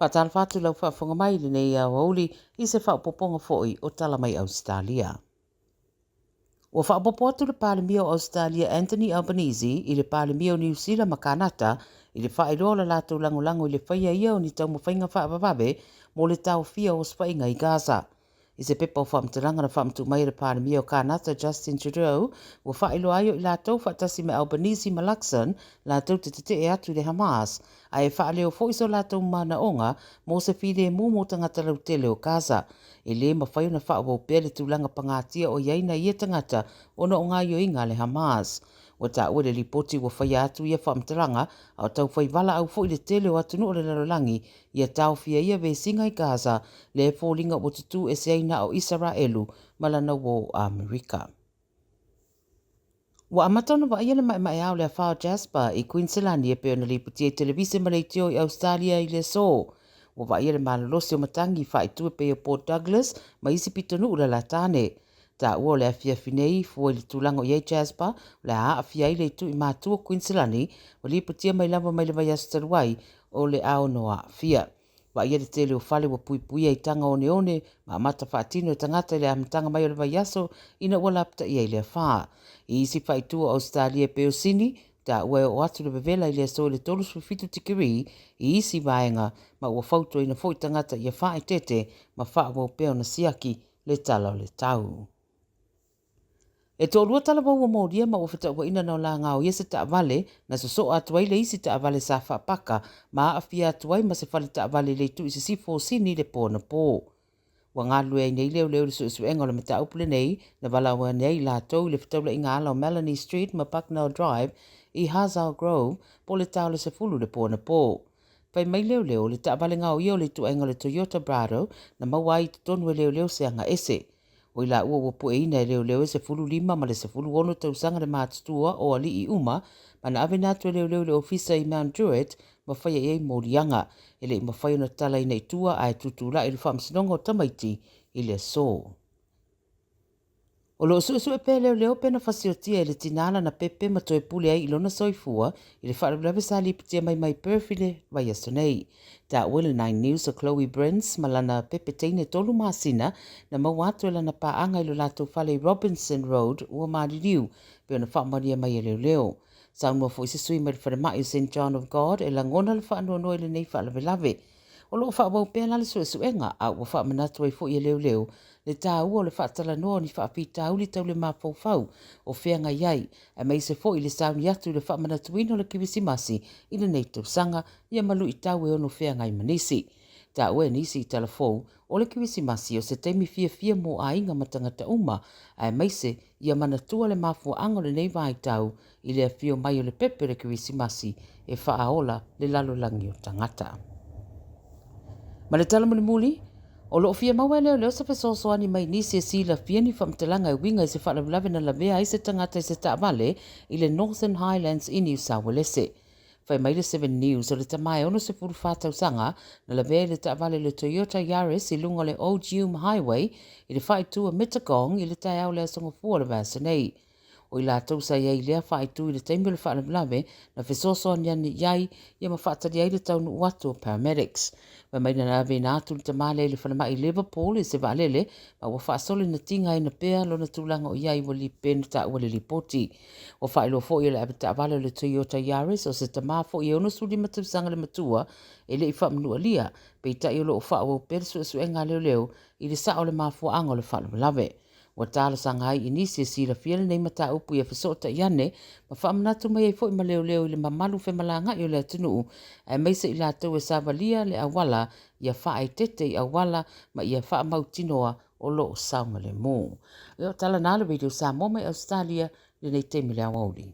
Faatalofa atu lau faafofoga mai i lenei aoauli i se faaopoopoga foi o tala mai Ausetalia. Ua faaopoopo atu le Palemia o Ausetalia Anthony Albanese i le Palemia o Niu Sila ma Kanata i le faailoa o le latou lagolago i le faia ia o ni taumafaiga faavavave mo le taofia o osofaiga i Gaza. I se pepa o faamatalaga na faamatuu mai e le Palemia o Kanata Justin Trudeau, ua faailoa ai o i latou faatasi me Albanese ma Luxon latou te tetee atu i le Hamas, ae faaleo foi so latou manaoga mo se filemu mo tagata lautele o Gaza. E lē mafai ona faaauau pea le tulaga pagatia o i ai nai ia tagata ona o gaoioiga a le Hamas. Ua taua i le lipoti ua faia atu ia faamatalaga, a o taufai valaau foi le tele o atunuu o le lalolagi ia taofia ia vesiga i Gaza, lea e foliga ua tutū ese ai na o Isaraelu ma lana uō Amerika. Ua amata ona vaaia le maemaea o le afa o Jasper i Kuiniselani e pei ona lipotia i televise ma leitio i Ausetalia i le aso. Ua vaaia le malolosi o matagi i faaitu e pei o Port Douglas ma isi pitonuu lalatane. Taua o le afiafi nei, fua i le tulaga o i ai Jasper, o le a aafia ai le itu i matua o Kuiniselani, ua lipotia mai lava mai le vaiaso talu ai o le a ono aafia. Vaaia le tele o fale ua puipuia i taga oneone ma amata faatino e tagata i le amataga mai o le vaiaso ina ua lapataia ai le afa. I isi faaitu o Ausetalia e pei o Sini, taua e oo atu le vevela i le aso i le 37 tikeri i isi vaega ma ua fautuaina foi tagata ia faaeteete ma faaauau pea ona siaki le tala o le tau. E toalua talavou ua molia ma ua fetauaiina na o la gaoia se taavale na sosoa atu ai le isi taavale sa faapaka ma aafia atu ai ma se fale taavale i le itu i sisifo o Sini i le po anapo. Ua galulue ai nei leoleo i le suesuega o le mataupu lenei na valaau ane ai i latou i le fetaulaiga ala o Melanie Street ma Bucknell Drive i Hazel Grove po o le ta o le 10 i le po anapo. Fai mai leoleo, o le taavale gaoia o le ituaiga o le Toyota Prado na maua ai i totonu e leoleo se aga ese. O i laua ua pueina e leoleo e 15 ma le 16 tausaga le matutua o alii uma ma na aveina atu e leoleo i le ofisa i Mount Druitt ma faia i ai moliaga. E le i mafai ona tatalaina i tua ae tutulai le faamasinoga o tamaiti i le aso. O lo o suesue pea leoleo pe na fasiotia e le tinā lana pepe ma toe pule ai i lona soifua i le faalavelave sa lipotia mai mai Perth i le vaiaso nei. Taua i le Nine News o Chloe Brins ma lana pepe teine 3 masina na maua atu e lana paaga i lo latou fale i Robinson Road ua maliliu pei ona faamaonia mai e leoleo. Saunoa foi se sui mai le falemai o St John of God e lagona le faanoanoa i lenei faalavelave. O lo o faaauau pea la le suesuega a ua faamanatu ai foi e leoleo le taua o le faatalanoa o ni faafitauli tau le mafaufau o feagai ai, aemaise foi le sauni atu i le faamanatuina o le Kerisimasi i lenei tausaga ia ma luitau e ono feagai ma nisi. Taua e nisi i tala fou, o le Kerisimasi o se taimi fiafia mo aiga ma tagata uma, aemaise ia manatua le mafuaaga o lenei vaitau i le afio mai o le pepe o le Kerisimasi e faaola le lalolagi o tagata. Ma le tala mulimuli, o lo o fia maua e leoleo se fesoasoani mai nisi e silafia ni faamatalaga e uiga i se faalavelave na lavea ai se tagata i se taavale i le Northern Highlands i Niu Sauelese. Fai mai le Seven News o le tama e 64 tausaga na lavea i le taavale le Toyota Yaris i luga o le Old Hume Highway i le faaitu o Mittagong i le taeao o le Aso Gafua o le vaiaso nei. O i latou sa i ai i lea faaitu i le taimi o le faalavelave na fesoasoani ane i ai ia ma faatali ai le taunuu atu o paramedics. Fai mai na aveina atu le tama lea i le falemai i Liverpool i se vaalele ma ua faasolo ina tigaina pea lona tulaga o i ai ua pei ona taua i le lipoti. Ua faailoa foi o le avetaavale o le Toyota Yaris o se tama foi e 65 tausaga le matua e le i faamanualia, peitai o lo o faaauau pea le suesuega a leoleo i le sao o le mafuaaga o le faalavelave. Ua talosaga ai i nisi e silafia lenei mataupu ia fesootai ane ma faamanatu mai ai foi ma leoleo i le mamalu femalagaai o le atunuu, aemaise i latou e savalia le auala ia faaeteete i auala ma ia faamautinoa o lo o saogalemu. Ia o tala na a le Radio Samoa mai Ausetalia i lenei taimi i le aoauli.